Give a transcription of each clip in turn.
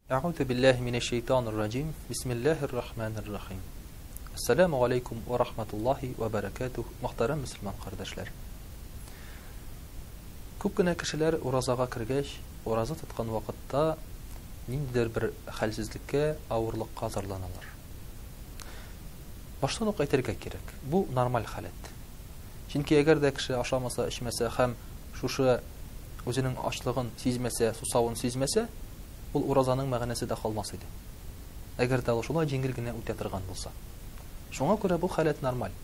Әгъузу биллаһи минәш шәйтанир раҗим. Бисмиллаһир рахманир рахим. Ассаламу алейкум ва рахматуллаһи ва баракатуһ. Мөхтәрәм мөселман кардәшләр. Күп кенә кешеләр уразага кергәч, ураза тоткан вакытта ниндидер бер хәлсезлеккә, авырлыкка зарланалар. Баштан ук әйтергә кирәк, бу нормаль халәт. Чөнки әгәр дә кеше ашамаса, эчмәсә һәм шушы үзенең ачлыгын сизмәсә, сусавын сизмәсә, ул уразаның мәгънәсе дә калмас иде. Әгәр дә ул шулай җиңел генә үтә торган булса. Шуңа күрә бу халәт нормаль.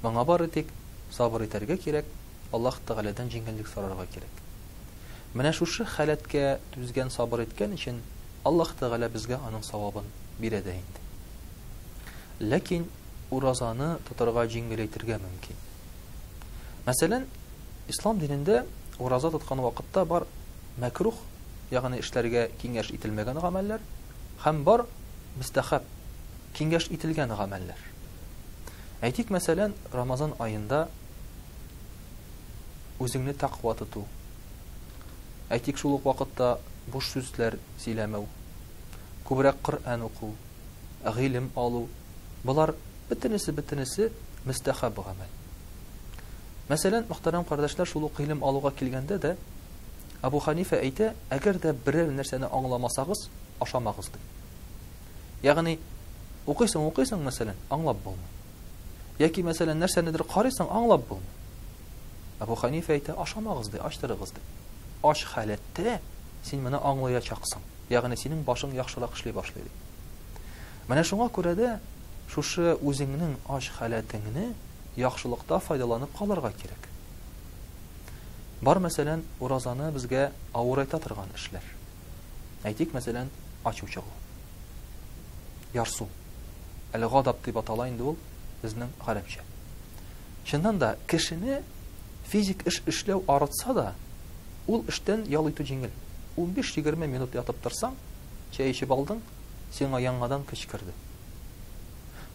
Моңа бары тик сабыр итәргә кирәк, Аллаһ Тәгаләдән җиңеллек сорарга кирәк. Менә шушы халәткә түзгән, сабыр иткән өчен Аллаһ Тәгалә безгә аның савабын бирә дә инде. Ләкин уразаны тотарга җиңеләйтергә мөмкин. Мәсәлән, ислам динендә ураза тоткан вакытта бар мәкрух, ягъни эшләргә киңәш ителмәгән гамәлләр, һәм бар мөстәхәб, киңәш ителгән гамәлләр. Әйтик, мәсәлән, Рамазан аенда үзеңне тәкъва тоту. Әйтик, шул ук вакытта буш сүзләр сөйләмәү, күбрәк Коръән уку, гыйлем алу, болар бөтенесе-бөтенесе мөстәхәб гамәл. Мәсәлән, мөхтәрәм кардәшләр, шул ук гыйлем алуга килгәндә дә, Әбу Ханифә әйтә, әгәр дә берәр нәрсәне аңламасагыз, ашамагыз, ди. Ягъни, укыйсың, укыйсың, мәсәлән, аңлап булмый. Яки, мәсәлән, нәрсәнедер карыйсың, аңлап булмый. Әбу Ханифә әйтә, ашамагыз, ди, ачтырыгыз, ди. Ач халәттә син моны аңлаячаксың. Ягъни, синең башың яхшырак эшли башлый, ди. Менә шуңа күрә дә шушы үзеңнең ач халәтеңне яхшылыкта файдаланып калырга кирәк. Бар, мәсәлән, уразаны безгә авырайта торган эшләр. Әйтик, мәсәлән, ачу чыгу. Ярсу. Әл-гадаб дип атала инде ул безнең гарәпчә. Чыннан да, кешене физик эш эшләү арытса да, ул эштән ял итү җиңел. 15-20 минут ятып торсаң, чәй эчеп алдың, сиңа яңадан көч керде.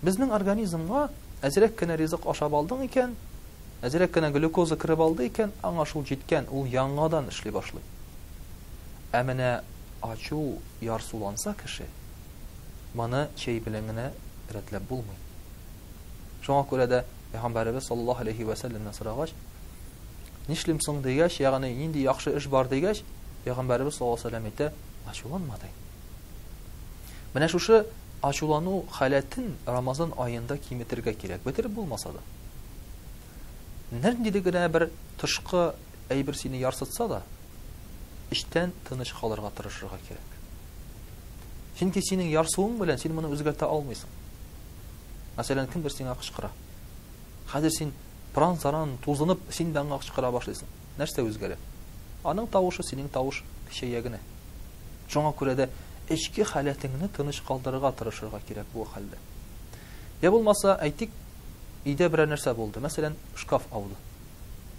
Безнең организмга әзрәк кенә ризык ашап алдың икән, Әзрәк кенә глюкоза кереп алды икән, аңа шул җиткән, ул яңадан эшли башлый. Ә менә ачу ярсуланса кеше, моны чәй белән генә рәтләп булмый. Шуңа күрә дә Пәйгамбәребез саллаллаһу алейһи вә сәлләмнән сорагач, нишлим соң дигәч, ягъни нинди яхшы эш бар дигәч, Пәйгамбәребез саллаллаһу алейһи вә сәлләм әйтә, ачуланма ди. Менә шушы ачулану халәтен Рамазан аенда киметергә кирәк, бетереп булмаса да. Нинди генә бер тышкы әйбер сине ярсытса да, эчтән тыныч калырга тырышырга кирәк. Чөнки синең ярсуың белән син моны үзгәртә алмыйсың. Мәсәлән, кемдер сиңа кычкыра. Хәзер син пыран-саран тузынып, син дә аңа кычкыра башлыйсың. Нәрсә үзгәрә? Аның тавышы, синең тавыш көчәя генә. Шуңа күрә дә эчке халәтеңне тыныч калдырырга тырышырга кирәк бу хәлдә. Я булмаса, әйтик, өйдә берәр нәрсә булды. Мәсәлән, шкаф ауды.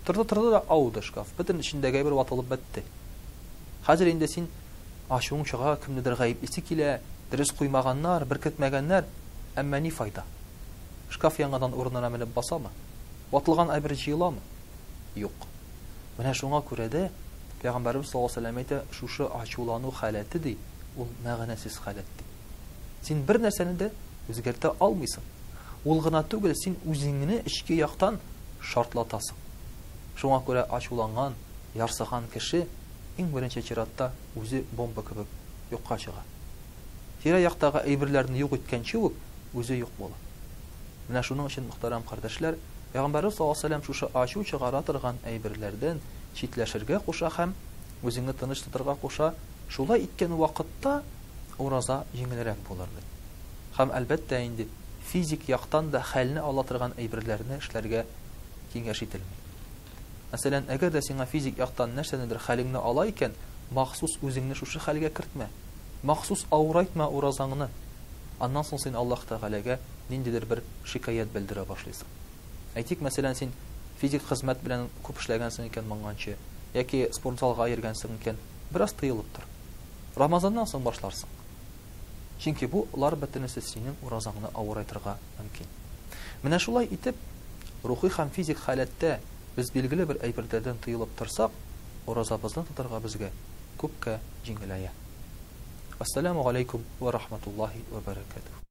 Торды-торды да ауды шкаф. Бөтен эчендәге әйбер ватылып бетте. Хәзер инде син ачуың чыга, кемнедер гаеплисе килә, дөрес куймаганнар, беркетмәгәннәр. Әмма ни файда? Шкаф яңадан урынына менеп басамы? Ватылган әйбер җыеламы? Юк. Менә шуңа күрә дә Пәйгамбәребез саллаллаһу алейһи ва сәлләм әйтә, шушы ачулану халәте ди, ул мәгънәсез халәт ди. Син бер нәрсәне дә үзгәртә алмыйсың. Ул гына түгел, син үзеңне эчке яктан шартлатасың. Шуңа күрә ачуланган, ярсыган кеше иң беренче чиратта үзе бомба кебек юкка чыга. Тирә-яктагы әйберләрне юк иткәнче үк үзе юк була. Менә шуның өчен, мөхтәрәм кардәшләр, Пәйгамбәребез саллаллаһу галәйһи ва сәлләм шушы ачу чыгара торган әйберләрдән читләшергә куша һәм үзеңне тыныч тотарга куша, шулай иткән вакытта ураза җиңелрәк булыр, ди. Һәм, әлбәттә инде, физик яктан да хәлне ала торган әйберләрне эшләргә киңәш ителми. Мәсәлән, әгәр дә сиңа физик яктан нәрсәнедер хәлеңне ала икән, махсус үзеңне шушы хәлгә кертмә. Махсус авырайтма уразаңны. Аннан соң син Аллаһ Тәгаләгә ниндидер бер шикаять белдерә башлыйсың. Әйтик, мәсәлән, син физик хезмәт белән күп эшләгәнсең икән моңганчы, яки спортзалга йөргәнсең икән, бераз тыелып тор. Рамазаннан соң башларсың. Чөнки бу лар бөтенесе синең уразаңны авырайтырга мөмкин. Менә шулай итеп, рухи һәм физик халәттә без билгеле бер әйберләрдән тыелып торсак, уразабызны тотарга безгә күпкә җиңеләя. Вәссәламү галәйкүм вә рахматуллаһи вә бәрәкәтүһ.